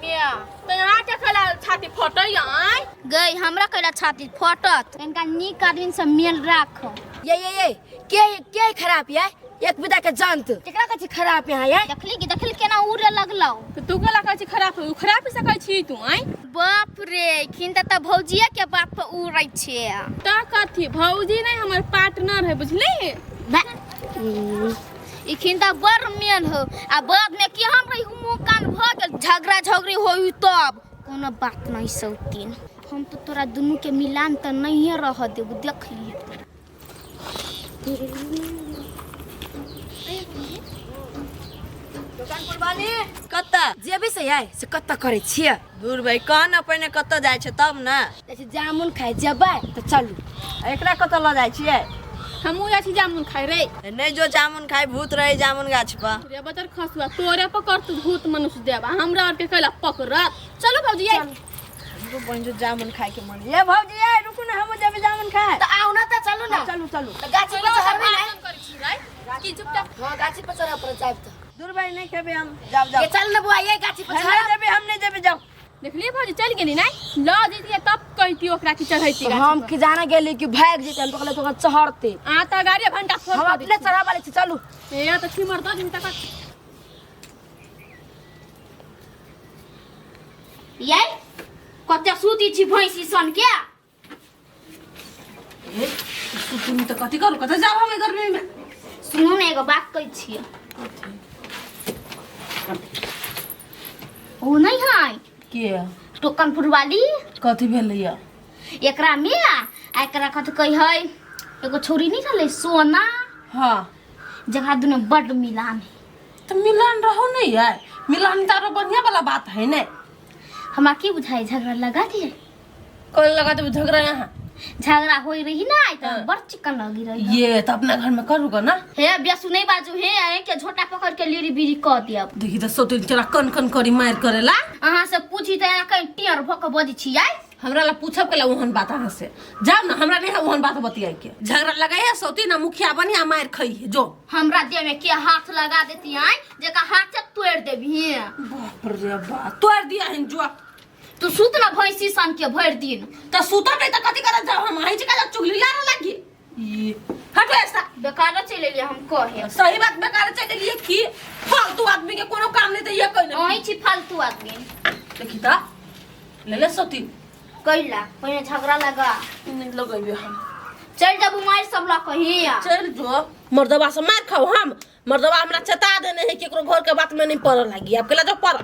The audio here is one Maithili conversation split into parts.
तो यहाँ के खेला छाती फटै आय। गई हमरा कैला छाती फटत। इनका नीक आदमी से मेल राख। ये ये ये के के खराब ये एक विदा के जंत केकरा कहै छी खराब यहाँ ये? देखली कि देखली केना उड़े लगलौ। तो तू केला कहै छी खराब है, उ खराब ही सकै छी तू आय। बाप रे खिन त भौजिया के बाप पर उड़ै छे। त कथी भौजी नहीं हमर पार्टनर है बुझली। इखिन त बड़ मेन हो आ बाद में केहन रही मुंह कान भ गेल झगड़ा झगड़ी होई तब कोनो बात नहीं सौतीन। हम तो तोरा दुनू के मिलान त नहीं रह देबू देख लिए। दुकान पर बानी कत्ता जेबी से आय से कत्ता करै छियै? दूर भाई कह न पहिने कतऽ जाइ छै तब ने। जैसे जामुन खाइ जेबै तऽ चलू। आ एकरा कतऽ लऽ जाइ छियै? हमहूँ जाइ छी जामुन खाइ रे। नहि जो जामुन खाइ भूत रहै जामुन गाछ पर। रे बदर खसुआ तोरे पकड़ तू भूत मनुष्य देब आ हमरा आर के कैला पकड़त। चलू भौजी ये। हमरो बहिन जो जामुन खाइ के मन। ये भौजी ये रुकू ने हमहूँ जेबै जामुन खाइ। तऽ आउ ना तऽ चलू ना। चलू चलू। तऽ गाछी पर चढ़बै ने। करै छी रे की चुपचाप। हाँ गाछी पर चढ़ऽ पड़त जायब तऽ। दूर भाई नहीं खेबै हम जाओ जाओ। ये चल ना बुआ ये गाछी पर हम चढ़। नहीं जेबै हम नहीं जेबै जाओ। देखलिए भौजी चल गेली नहीं ल जैतियै तब कहती ओकरा कि चढ़ैती गाछी हम पर। की जाने गेली कि भाग जेतै हम तो कहले तोरा चढ़ते। आ त गाड़ी घंटा फोड़ हम कर अपने चढ़ा वाले छी चलू। ए त छी मरदा दिन तक। ये कते सूती छी भैंसी सन के। सुतुनी त कथी करू कतऽ जाब हम गर्मी में? सुनू ने एगो बात कहै छियै। ओ नहीं है के टोकनपुर वाली। कथी भेलैया? एकरा में आ एकरा कथी कहै है एगो छोरी नहीं छलै सोना। हाँ जकरा दुनू बड मिलान है। तो मिलान रहो नहीं है मिलान तो आरो बढ़िया वाला बात है ने। हमरा की बुझाई झगड़ा लगा दिए। कौन लगा देबे झगड़ा यहाँ? झगड़ा होई रही ना त हाँ। बड़ चिकन लगी रही। ये तो अपना घर में करूँगा ना। हे बेसु नहीं बाजू हे आए के झोटा पकड़ के लीरी बीरी क दियब। देखी तो सोतिन चला कन कन करी मार करेला। अहाँ से पूछी त यहाँ कहीं टेर भ के बजै छी आइ। हमरा ला पूछब के ला ओहन बात अहाँ से जाओ ना हमरा नहीं है ओहन बात बतियाई के। झगड़ा लगाई है सोती ना मुखिया बनी आ मार खई है जो। हमरा देह में के हाथ लगा देती आइ जेका हाथ से तोड़ देबी। बाप रे बाप तोड़ दिया हन जो। तू सुत ना भैंसी सन के भरि दिन। त सुतब नहीं त कथी करत जाओ हम अहीं का चुगली ला लगी। ये हटो ऐसा बेकार चलि एलियै हम कहे। सही बात बेकार चलि एलियै की फालतू आदमी के कोनो काम नहीं त ये कहि ना। अहीं छी फालतू आदमी। देखी त ले ले सोती। कैला पहिने झगड़ा लगा। नहीं लगेबे हम। चल जब मार सब ल कही। चल जो मर्दवा से मार खाओ हम। मर्दवा हमरा चेता देने है केकरो घर के बात में नहीं पड़ल लागी अब केला जो पड़।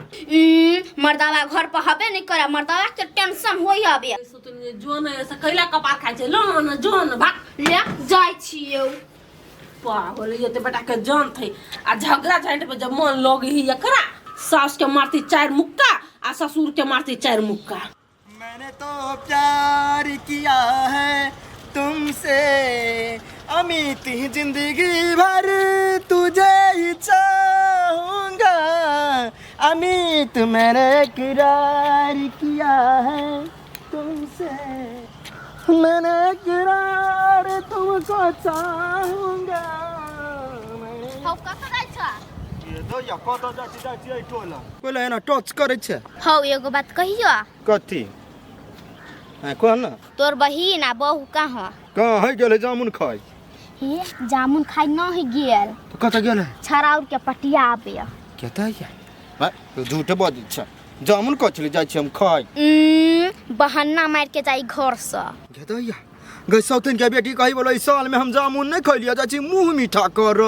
मर्दवा घर पर हबे नहीं करे मर्दवा के टेंशन होई हबे। सोतनी जो न ऐसा कैला कपार खाइ छै लो न जो न भाग। ले जाय छियौ। पागल ये ते बेटा के जान थे आ झगड़ा झंट पे जब मन लग ही एकरा सास के मारती चार मुक्का आ ससुर के मारती चार मुक्का। मैंने तो प्यार किया है तुमसे अमित जिंदगी भर तुझे ही चाहूंगा अमित मैंने इकरार किया है तुमसे मैंने इकरार तुमको चाहूंगा। हौ कतऽ जाइ छ? ये तो या कतऽ जाइ छी जाइ छी एहि टोला पहिले एना टच करै छै। हौ एगो बात कहियो। कथी? हाँ कह ना। तोर बहिन आ बहू कहाँ? कहाँ है गेलै जामुन खाइ? हे जामुन खाइ न है गेल। तऽ कतऽ गेल है? छड़ाउर के पटियाबे। कतऽ या? भाइ तू झूठ बजै छ। जामुन कथी जाइ छी हम खाइ? बहाना मार के जाइ घर से। कतऽ या? गई सौतिन के बेटी कही बोलो इस साल में हम जामुन नहीं खैलिया जाइ छी मुंह मीठा कर।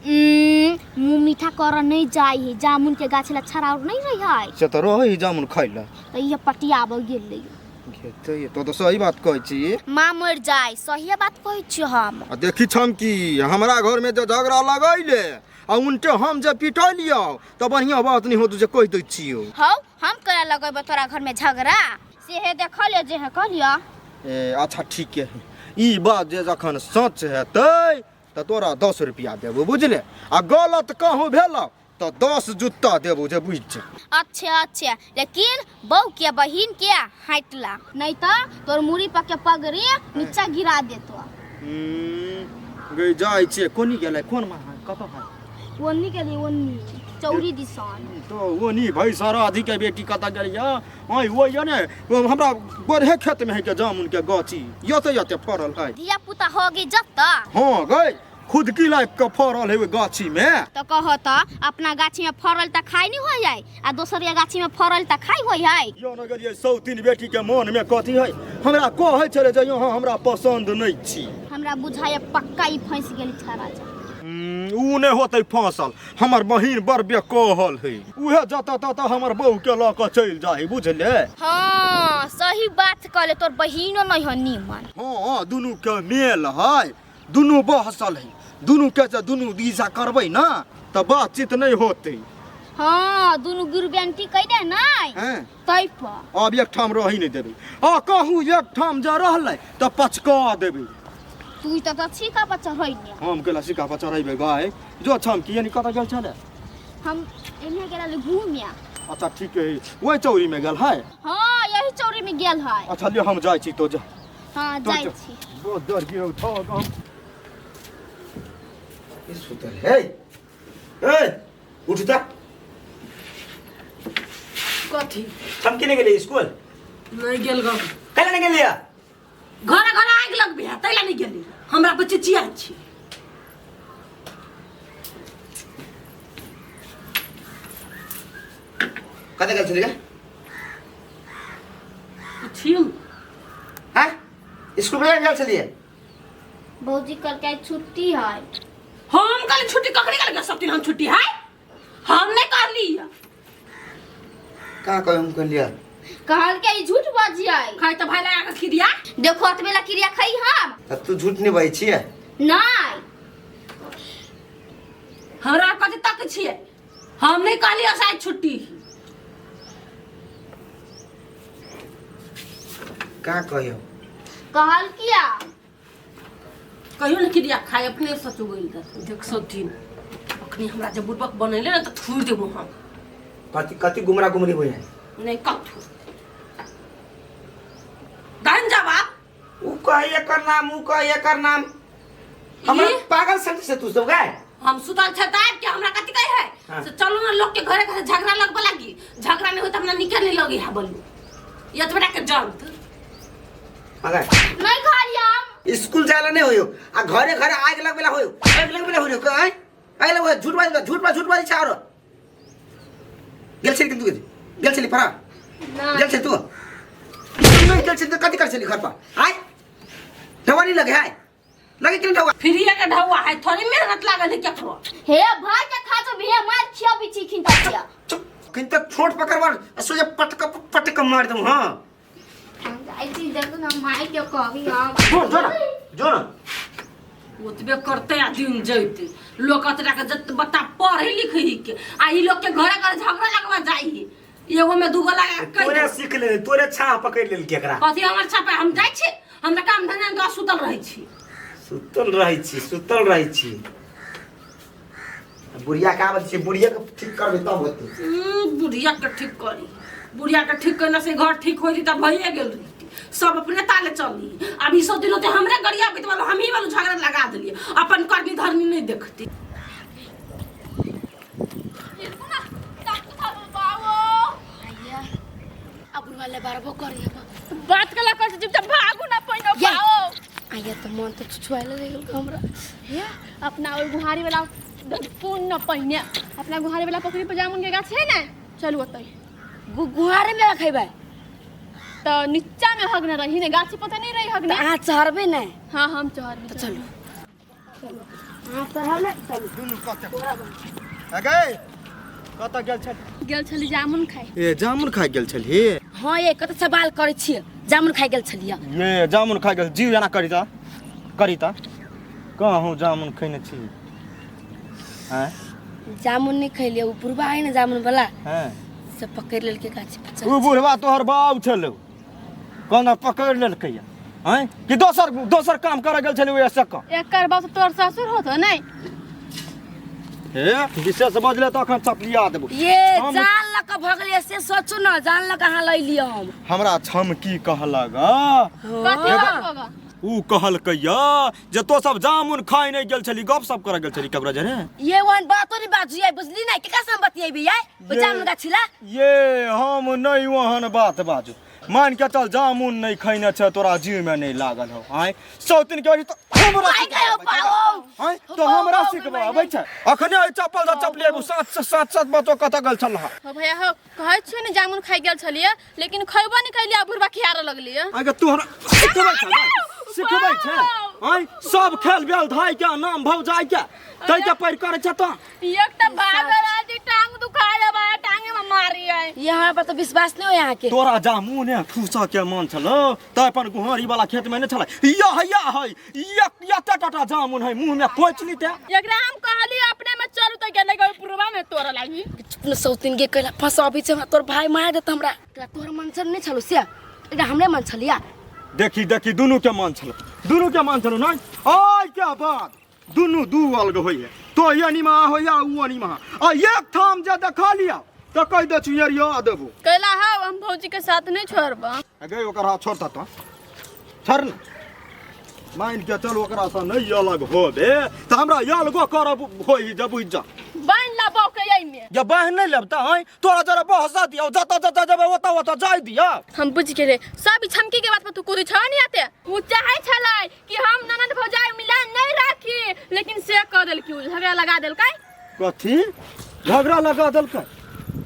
मुंह मीठा कर नहीं जाइ है जामुन के गाछ ला छड़ाउर नहीं रही है। से तऽ रहै जामुन खैला। तऽ इहे पटियाबे गेलै। घेतै तो तो सही बात कहै छी। माँ मर जाय सही बात कहै छी हम। आ देखी छम कि हमरा घर में जे झगड़ा लगैले आ उनटे हम जे पिटलियौ तऽ बढ़िया बात नहीं होत जे कहि दै छियौ। हौ हम केना लगेबै तोरा घर में झगड़ा से हे देखल जे हे कहलियौ। ए अच्छा ठीक है ई बात जे जखन सच हेतै तऽ तोरा 10 रुपया देबौ बुझले आ गलत कहूँ भेलौ तऽ 10 जुत्ता देबौ जे बुझि जा। अच्छा अच्छा लेकिन बहू के बहिन के हटला नहीं तो तोर मुड़ी पर के पगड़ी नीचा गिरा देतो। गई जाइ छियै कोनी गेलै कोन मा है कतऽ है? ओन्नी गेलै ओन्नी। चौरी दिसन। तो वो नी भाई सारा अधि के बेटी कतऽ गेल या आइ वो या ने वो हमरा बड़े खेत में है के जामुन के गाछी यते यते फड़ल है। धिया पुता हो गई जत। हाँ गई खुद की लायक के फड़ल है ओहि गाछी में। तो कहत अपना गाछी में फड़ल त खाई नहीं हो जाए आ दोसर के गाछी में फड़ल त खाई हो जाए। यो न गेलियै सौतीन बेटी के मन में कथी है हमरा कहै छलै जे यहाँ हमरा पसंद नहीं छी। हमरा बुझाय पक्का ई फंस गेल छाड़ा जा। ऊ नहि होतै फंसल, हमर बहिन बड़ बेकहल है, उहे जतऽ ततऽ हमर बहू के लऽ कऽ चलि जाइ बुझले। हाँ सही बात कहले, तोर बहिनो नहीं हो नीमन। हाँ दुनू के मेल है, दुनू बहसल है, दुनू के जे दुनू दिशा करबै ना तऽ बातचीत नहीं होतै। हाँ दुनू गुरबेंटी कह दे नहीं हैं तै पर अब एक ठाम रही नहीं देबै, आ कहूँ एक ठाम जे रहलै तऽ पचका देबै। तू तऽ तऽ छिका पर चढ़ैने। हम केला सिक्का पर चढ़ैबै गाय जो छम कि यानी कतऽ गेल छलै? हम एने गेल घूमिया। अच्छा ठीक है, वही चौरी में गेल है। हाँ यही चौरी में गेल है। अच्छा ले हम जाइ छी तो जा। हाँ तो जाइ जा। छी। बहुत डर गेल थक हम। ई सुतल है। ए उठ जा। कथी हम केने गेलियै स्कूल? नहीं गेल गो। काल्हि नहि गेलियै? घरे घरे आगि लगबे है तैला नहीं गेली, हमरा बच्चे चिया छी। कतऽ गेल छलियै? पुछियौ। हैं स्कूल में गेल छलियै? भौजी कल के छुट्टी है। हम कल छुट्टी कखनी कल सब दिन हम छुट्टी है, हम नहीं कहली। का कह हम कहलियै? कहल के ई झूठ बजियै। खाइ तऽ भाई लगा के खिरिया। देखो अतबे ला क्रिया खाई हम। त तू झूठ नहीं बजै छियै? नहीं हमरा कथी तक छियै, हम नहीं कहलियै शायद छुट्टी। का कहियो? कहल किया? कहियो ने क्रिया खाइ अपने सच गेल देख सब दिन। अखनी हमरा जे बुड़बक बनैले ने तऽ थूर देबो हम। कथी कथी गुमरा गुमरी होइ है? नहीं कथू दान जवाब। ऊ कहे एकर नाम, ऊ कहे एकर नाम, हमरा पागल समझे से तू सब गाय। हम सुतल छै त के हमरा कथी कहे है? हाँ। से चलू ना लोग के घरे घरे झगड़ा लगबे लागी, झगड़ा नहीं होत हमरा निकल नहीं लगी है बोलू ये तो बेटा के जंत अगर नहीं खाली हम स्कूल जाला नहीं होयो आ घरे घरे आग लगबेला होयो, आग लगबेला होयो कहे आग लगबे झूठ बाज झूठ बाज झूठ बाज छै। आरो गेल छली तू? गेल छली परा? गेल छली तू? नहीं गेल छली त कथी कर छली घर पर? आय ढवा नहीं लगे है, लगे कि नहीं ढवा? फ्री के ढवा है, थोड़ी मेहनत लागल है केकरो। हे भाई के खा जो भी है मार खिया भी छी खिंता चुप किन त छोट पकड़वर सोजे पटक पटक मार दूं। हां हम जाइ छी देखो ना माई के कहबी हम। जो जो ना जो ना ओतबे करते आ दिन जैते लोग अतरा के जत बता पढ़े लिखे ही के आ ई लोग के घरे घरे झगड़ा लगवा जाई है, एगो में दूगो लगा के तोरे सीख ले, तोरे छाह पकड़ लेल के एकरा। कथी हमर छापे? हम जाइ छी, हम त काम धंधा में सुतल रहै छी। सुतल रहै छी, सुतल रहै छी। बुढ़िया का बोल छी, बुढ़िया के ठीक करबे तब होतै। बुढ़िया के ठीक करी, बुढ़िया के ठीक करना से घर ठीक होई त भइए गेल रही, सब अपने ताले चली। अब ई सब दिन होते हमरे गरिया बीत वाला हम ही वाला झगड़ा लगा देलिए, अपन करनी धरनी नहीं देखती। बात कला कर जिब त भागू ना पहिनो पाओ। आया तो मन तो छुछुआए लगे हमरा। हे अपना ओइ गुहारी वाला पूर्ण न पहिने, अपना गुहारी वाला पोखरी पर जामुन के गाछ है ना, चलू ओतै। गुहारे में रखेबै त नीचा में हगने रही ने, गाछी पता नहीं रही हगने। त अहाँ चढ़बै ने? हाँ हम चढ़बै। त चलू अहाँ चढ़ब ने? चलू दुनू कतऽ अगे कतऽ गेल छली? गेल छली जामुन खाइ। ए जामुन खाइ गेल छली? हाँ ये कतऽ सवाल करै छियै, जामुन खाइ गेल छलियै। ये जामुन खाइ गेल जीव एना करी त करी त कहूँ जामुन खैने छी? हैं जामुन नहीं खैलियै, उ बुढ़बा है ने जामुन वाला हैं से पकड़ लेलकै गाछी पर। उ बुढ़बा तोहर बाप छलौ, कोना पकड़ लेलकै हैं कि दोसर दोसर काम करे गेल छलै ओइ से कम? एकर बाप तोहर ससुर होतो नहीं? हे विशेष बजले त अखन चपलिया देबो। ये जान लऽ कऽ भऽ गेलियै से सोचू न, जान लऽ कऽ अहाँ लऽ लिअ। हम हमरा छमकी कहलक कथी बात होगा? ऊ कहलकैया जे तो सब जामुन खाइ नहि गेल छली, गप सप करऽ गेल छली ककरो जरे। ये वन बातो नहीं बाजू ये, बुझली ना केकरा से हम बतियेबी ये ओ जामुन गाछी ला? ये हम नहि ओहन बात बाजू, मान के चल जामुन नहि खैने छै, तोरा जीव में नहि लागल हो। आय सौतिन के तो हमरा आइ गयो पाओ। आय तो हमरा सिखबा अबै छै। अखने ओइ चप्पल सँ चपली एगो सात से सात सात बातो कतऽ गेल छल? हो भैया हो, कहै छियै ने जामुन खाइ गेल छलियै, लेकिन खैबो नहि कैलियै आ बुढ़बा खियारऽ लगलियै। आगे तू हमरा सिखबै छै ने? सिखबै छै? आय सब खेल बेल धाइ के नाम भौजाइ के तै के पैर करै छै तो। एक तऽ भागल आज टांग दुखाय बा, टांगे में मारी है। ये हमरा पर तो विश्वास नहीं हो यहाँ के। तोरा जामुन है ठूसा के मन छलो त अपन गुहारी वाला खेत में ने छलै। या है या है या या टाटा जामुन है, मुंह में कोच ली ते। एकरा हम कहली अपने में चलू त गेलै गई पुरवा में तोरा लागी। चुप न सौतिन के कहला फंसाबी छै हमरा, तोर भाई मार देत हमरा। एकरा तोहर मन छल नहीं छलो से, एकरा हमरे मन छलिया। देखी देखी दुनू के मन छलो, दुनू के मन छलो नहीं। आइ के बाद दुनू दू अलग होइए, तो ये निमा होइया ऊ निमा, आ एक ठाम जे देखा लिया त कहि दे छी एरिया देबो। कहला हौ हम भौजी के साथ नहीं छोड़ब। अगे ओकर हाथ छोड़ता तो छोड़ न, मान के चल ओकरा से नहीं अलग होबे त हमरा अलगो करब होई जब बुझ जा। बान्हि लेबौ के एहिमे। या बान्हि नहीं लेब त आइ तोरा जरा बहसा दियौ, जतऽ जतऽ जेबै ओतऽ ओतऽ जाय दियौ। हम बुझि गेलै सब ई छमकी के बात पर तू कूदै छह नहीं आते। उ चाहै छलै कि हम ननद भौजाई मिलान नहीं राखी, लेकिन से कह देलकी, उ झगड़ा लगा देलकै। कथी झगड़ा लगा देलकै?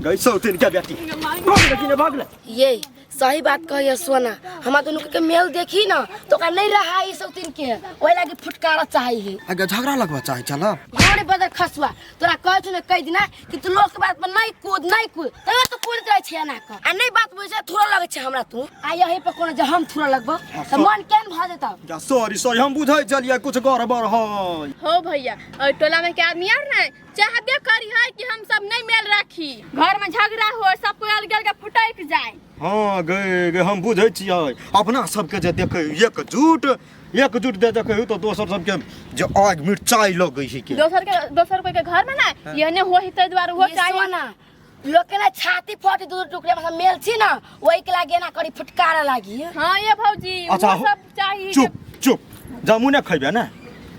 गई सौतिन के बेटी भाग ले कि भाग ले। ये सही बात कहिए सोना, हमरा दुनू के मेल देखी ना तो ओकरा नहीं रहा ई सौतिन के, ओहि लागी फुटकारा चाहिए है। आगे झगड़ा लगवा चाहे चल। घोड़े बदल खसुआ तोरा कहै छु ने कहि दिना कि तू लोक के बात पर नहीं कूद नहीं कूद, तैयो तू कूद रहै छै एना क, आ नहीं बात बुझै छै थोड़ा लगै छै हमरा तू, आ यही पर कोनो जे हम थोड़ा लगबो त मन केन भ जेतौ। जा सॉरी सॉरी, हम बुझै छलियै कुछ गड़बड़ है। हो भैया और टोला में के आदमी आर नहीं चाहबे करी है कि हम सब नहीं मेल राखी, घर में झगड़ा हो सब कोई अलग अलग फुटक जाए। हाँ गे गे हम बुझै छियै, अपना सबके जे देखै एकजुट एकजुट दे देखै तो दोसर सबके जे आग मिरचाई लगै है के दोसर के दोसर कोई के घर में ना एहने हो ही तै दुआरे हो ये चाहे। सोना लोक के ना छाती फटी दू टुकड़ा में मेल छी ना, ओहि के लागी एना करी फुटकारा लागी। हाँ ये भौजी अच्छा, वो सब चाहिए। चुप चुप जामुने खैबे ने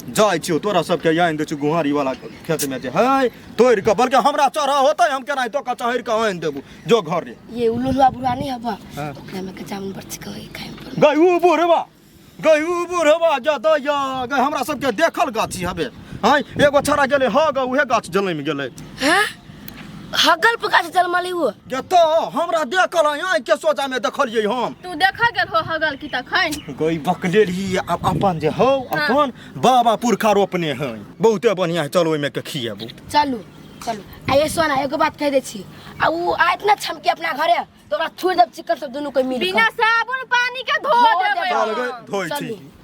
जाइ छियौ तोरा सबके आनि दै छियौ गुहारी वाला खेत में जे है तोड़ि कऽ, बल्कि हमरा चढ़ा होतै हम केनाहितो कऽ चढ़ि कऽ आनि देबू जो घर रे। ये उलुलुआ बुढ़ा नहीं हबा ओकरा में के जामुन बड़ चिकन होई खाए पर। गई ऊ बुढ़वा, गई ऊ बुढ़वा जा दैया गई हमरा सबके देखल गाछी हबे। हाँ एगो छड़ा गेलै हग उहे गाछ जलमि गेलै। हाँ हगल पर गाछ जलमलै ऊ? गे तो हमरा देखल है आँखि के सोचा में देखलियै हम। तू देखा गेल हो हगल की तखन? गई बकलेली अब अपन जे हौ अपन बाबा पुरखा रोपने है, बहुते बढ़िया है, चल ओहिमे के खिएबू। चलू चलू। आ ये सोना एगो बात कहि दै छी, आ ऊ आयत ना छमके अपना घरे तो ओकरा छोड़ि देब चिकन सब दुनू कोई मिल बिना साबुन पानी के धो धो देबै। देबै। चल गई धोइ छी। चलू।